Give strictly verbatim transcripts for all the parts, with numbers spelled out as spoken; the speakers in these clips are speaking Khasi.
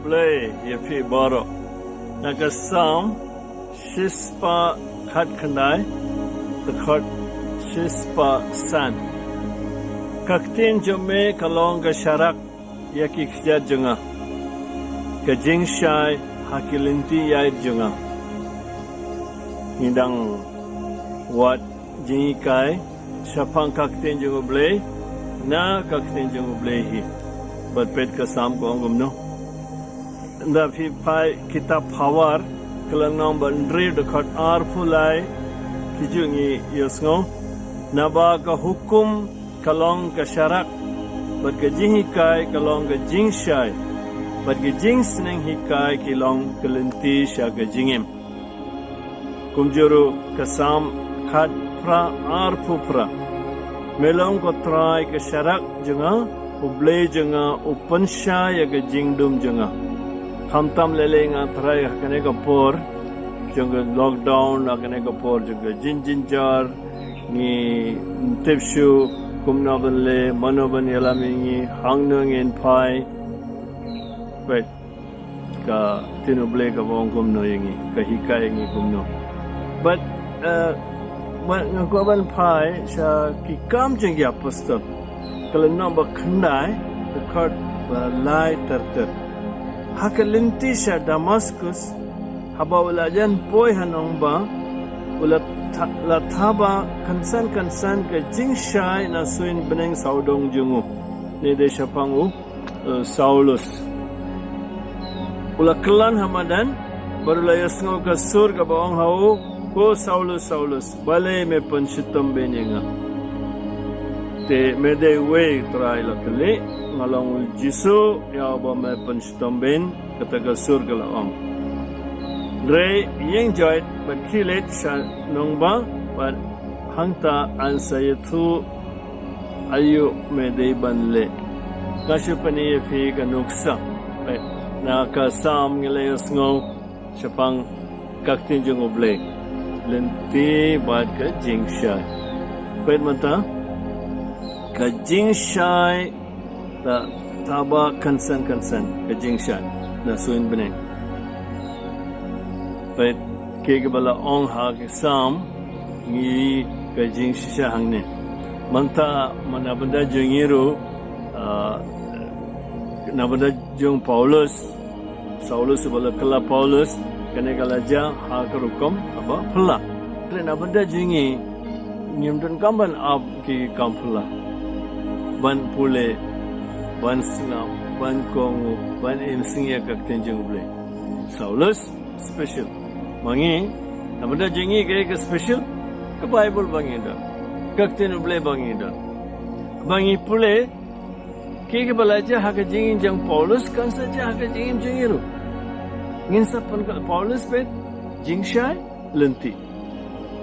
Blei ïa phi baroh. Na ka Salm shispah khatkhyndai, dkhot shispah san. Ka ktien jong me ka long ka sharak ïa ki khyndiat jong nga, ka jingshai ha ki lynti ïaid jong nga. Ngi dang wad jinghikai shaphang ka ktien jong U Blei, na ka ktien jong U Blei hi. Bad peit ka Salm ka ong kumno. Ynda phi phai kitab Phawar, ka lynnong ba hynriew, dkhot arphew lai, ki ju ngi ïohsngew. Naba ka hukum ka long ka sharak, bad ka jinghikai ka long ka jingshai, bad ka jingsneng hikai ki long ka lynti sha ka jingim. Kumjuh ruh ka Salm khatphra arphew phra. Me long ko Trai ka sharak jong nga, U Blei jong nga u pynshai ïa ka jingdum jong nga. Khamtam lei lei nga Trai ha kane ka por jong ka lockdown, ha kane ka por jong ka jingjynjar, ngi ym tip shuh kumno ban leh, mano ban ïalam ïa ngi, hangno ngin phai. Peit ka ktien U Blei kaba ong kumno ïa ngi, ka hikai ïa ngi kumno. Bad, eh, bad nga kwah ban phai sha Ki Kam jong ki Apostol, ka lynnong ba khyndai, dkhot ba lai ter ter. Ha ka lynti sha Damaskus, haba u la jan poi ha nongbah, u la tha-, la thaba kynsan kynsan ka jingshai na suiñ bneng sawdong jong u. Ngi dei shaphang u, eh, Saulus. U la kyllon ha madan, bad u la ïohsngew ka sur kaba ong ha u, "Ko Saulus, Saulus, balei me pynshitom beiñ ïa nga?" "Te me dei uwei, Trai," la kylli. "Nga long u Jisu, ïa uba me pynshitom beiñ," kata ka sur ka la ong. "Hynrei ïeng joit bad khie leit sha nongbah, bad hangta yn sa ïathuh aïu me dei ban leh." Nga shu pyni ïa phi ka nuksa. Peit, na ka Salm ngi la ïohsngew shaphang ka ktien jong U Blei, lynti bad ka jingshai. Peit mynta, ka jingshai la thaba kynsan kynsan, ka jingshai na suiñ bneng. Peit, ki kaba la ong ha ki Salm, ngi ka jingshisha hangne. Mynta, mynta na bynta jong ngi ruh, ah, na bynta jong Paulus, Saulus uba la kylla Paulus, kane ka la jia ha ka rukom kaba phylla. Hynrei na bynta jong ngi, ngim donkam ban ap ki kam phylla, ban pule, ban sngap, ban kohnguh, ban im sngi ïa ka ktien jong U Blei. Saulus special. Ma ngi, na bynta jong ngi kaei ka special? Ka Baibl ba ngi don, ka ktien U Blei ba ngi don, ba ngi pule. Ki kaba la jia ha ka jingim jong Paulus kan sa jia ha ka jingim jong ngi ruh. Ngin sa pynkylla, Paulus peit, jingshai, lynti.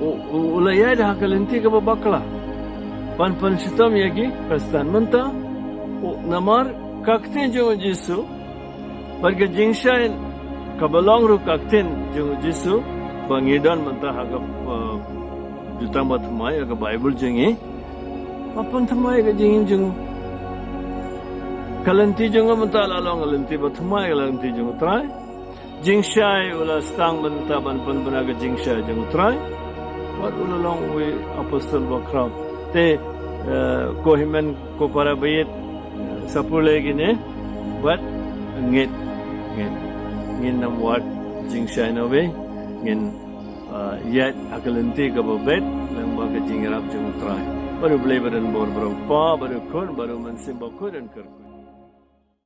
U, u, u la ïaid ha ka lynti kaba bakla ban pynshitom ïa ki Khristan. Mynta, u, namar ka ktien jong U Jisu bad ka jingshai kaba long ruh ka ktien jong U Jisu ba ngi don mynta ha ka, uh, jutang ba thymmai, ha ka Baibl jong ngi. Ba pynthymmai ka jingim jong u. Ka lynti jong u mynta la long ka lynti ba thymmai, ka lynti jong U Trai. Jingshai, u la sdang mynta ban pynbna ka jingshai jong U Trai. Bad u la long uwei u apostol bakhraw. Te, eh, ko hynmen ko para baieit, eh, sa pule kine, bad ngeit, ngeit, ngin ym wad jingshai na wei, ngin, eh, ïaid ha ka lynti kaba beit lyngba ka jingïarap jong U Trai. Bad U Blei ba don bor, bad U Kpa, bad U Khun, bad U Mynsiem Bakhuid un kyrkhu.